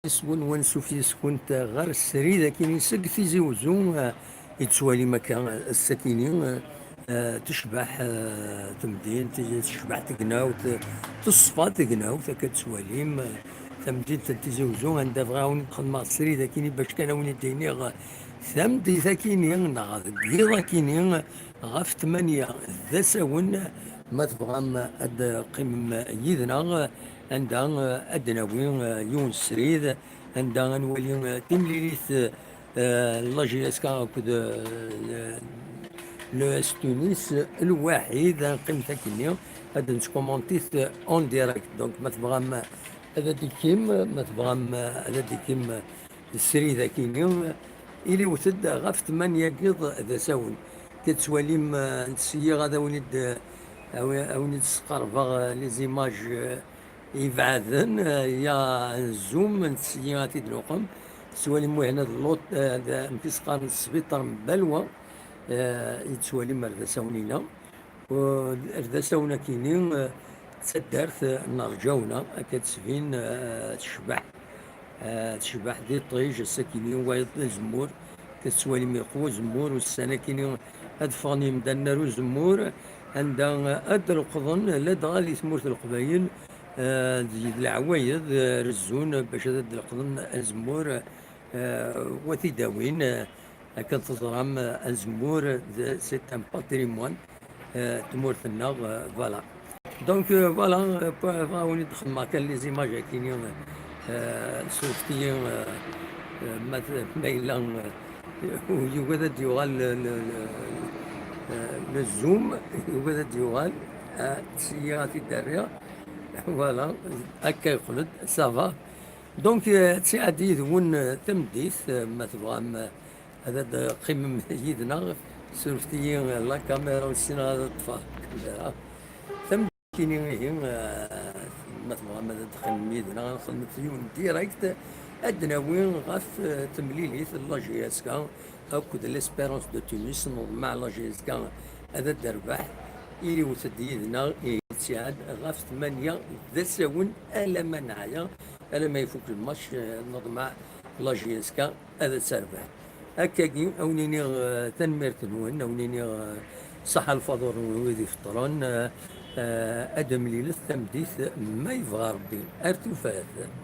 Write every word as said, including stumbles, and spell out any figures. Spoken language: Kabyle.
Yes-wen, ansuf yes-kent ɣer srid akini seg Tizi Uzzu. Eh, yettwalim akka, eh, ass-akini, eh, eh, tecbeḥ, eh, temdint, tecbeḥ tegnawt, eh, teṣfa tegnawt, akka tettwalim, eh, tamdint n Tizi Uzzu, anda bɣiɣ ad wen-d-xedmeɣ srid akini bac kan ad wen-d-iniɣ, eh, tameddit akini neɣ deg yiḍ akini, ɣef tmanya d asawen, ma tebɣam ad teqqimem yid-neɣ, anda ad d-nawi yiwen srid, anda ad nwali timlilit, eh, la J S K akked, eh, le S Tunis lwaḥid, ad neqqimet akkenni, ad nettkumantit en direct. Donc, ma tebɣam ad d-tekkim, ma tebɣam ad d-tekkim srid akini, iliwet-d ɣef tmanya n yiḍ d asawen. Tettwalim, eh, ntesyiɣ ad awen-id, eh, awi-, awen-id-sqerbeɣ, eh, les images, eh, ibeɛden, eh, ya n Zoom, ntesyi ad t-id-nuqem. Tettwalim wihna d lot, eh, d, amek i s-qqaren, sbiṭar n Balwa, eh, yettwalim ar d asawen-ina. U ar d asawen akini, eh, d taddart, eh, n Rǧawna, akka d-tesbin, eh, tecbeḥ. Eh, tecbeḥ d iṭij, ass-akini wayeḍ d azemmur, akka tettwalim iqwa uzemmur, ussan akini ad ffɣen yimdanen ar uzemmur, anda, eh, ad d-leqḍen, ladɣa di tmurt n Leqbayel, eh, di, d leɛwayed, eh, rezzun bac ad d-leqḍen azemmur, eh, wa t-id-awin, eh, akken teẓram, eh, azemmur d, c'est un patrimoine, eh, tmurt-nneɣ, eh, voilà. Donc, eh, voilà, eh, pa-, bɣiɣ ad wen-id-xedmeɣ kan les images akini, eh, surfet-iyi, eh, eh, ma t-, ma yella, eh, yugad ad d-yuɣal le, le, le, eh, le zoom, yugad ad d-yuɣal, eh, ttesyiɣ ad t-id-rriɣ. Voilà, akka yeqqel-d, ça va. Donc, eh, ad tɛeddi yid-wen, eh, tameddit, eh, ma tebɣam, eh, ad d-teqqimem yid-neɣ, surfet-iyi, eh, la caméra, ur ssineɣ ad ṭṭfeɣ la caméra. Tameddit-ini, ihi, eh, ma tebɣam ad d-teqqimem yid-neɣ, ad nxedmet yiwen direct, ad d-nawi ɣef, eh, temlilit n la J S K akked l'Espérance de Tunis, neḍmeɛ la J S K ad d-terbeḥ, iliwet-d yid-neɣ, ihi, ad tɛeddi ɣef tmanya d asawen, alamma neɛya, alamma ifuk lmatch, eh, neḍmeɛ la J S K ad terbeḥ. Akkagi, ad wen-iniɣ, eh, tanemmirt-nwen, ad wen-iniɣ, eh, ṣaḥa lfaḍur-nwen wid ifeṭṭren, eh, eh, ad d-mlilet tameddit, ma yebɣa Rebbi. Ar tufat.